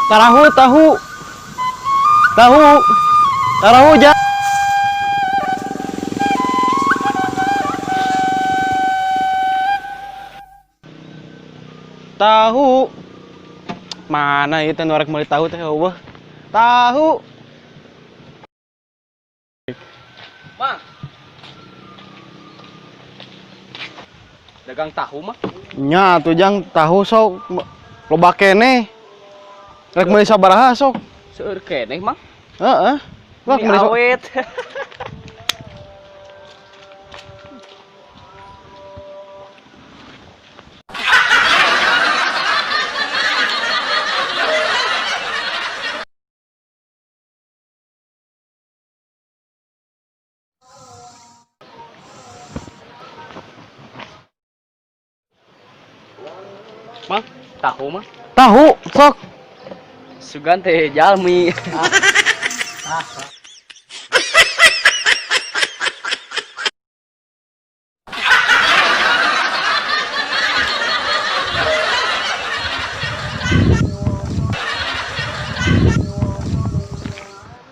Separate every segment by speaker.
Speaker 1: Tarahu, tahu. Tahu. Tarahu ja. Tahu. Mana itu nu arek meuli tahu teh eueuh. Tahu.
Speaker 2: Mang. Dagang tahu mah.
Speaker 1: Nya atuh Jang, tahu sok loba keneh. Rek meuli sabaraha sok?
Speaker 2: Seueur keneh, Mang.
Speaker 1: Heeh. Rek
Speaker 2: Mie
Speaker 1: meuli
Speaker 2: awet. Mang, tahu mah.
Speaker 1: Tahu sok.
Speaker 2: Sugan teh jalmi.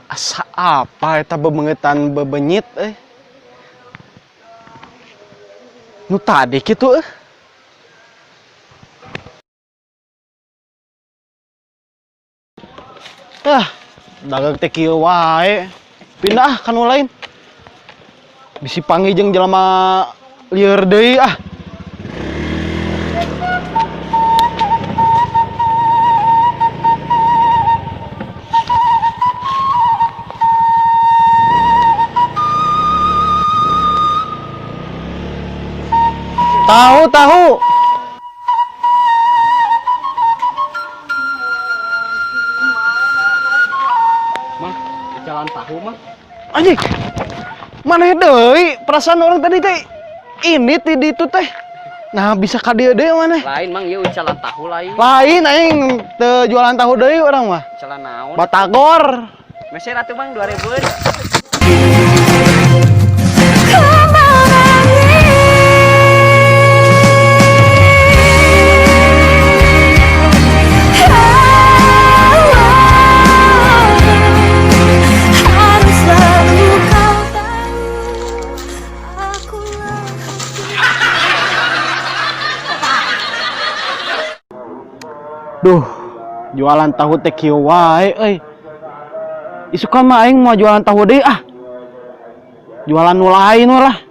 Speaker 1: Asa apa eta bebengetan bebenyit euy. Nu tadi kitu euy. Ah, dagang teh kieu wae. Pindah ka nu lain. Bisi panggih jeung jelema lieur deui ah. Tahu, tahu.
Speaker 2: Mang, jalan tahu mah.
Speaker 1: Anjing. Maneh deui perasaan orang tadi teh ini ti ditu teh. Nah, bisa ka dieu deui maneh.
Speaker 2: Lain Mang, ieu jalan tahu lain.
Speaker 1: Lain aing teu jualan tahu deui urang mah.
Speaker 2: Jalan naon?
Speaker 1: Batagor.
Speaker 2: Meser atuh Mang 2000.
Speaker 3: Harus selalu kau tahu akulah.
Speaker 1: Duh, jualan tahu teh kieu wae euy. Isukan mah aing mau jualan tahu deui ah. Jualan nu lain we lah.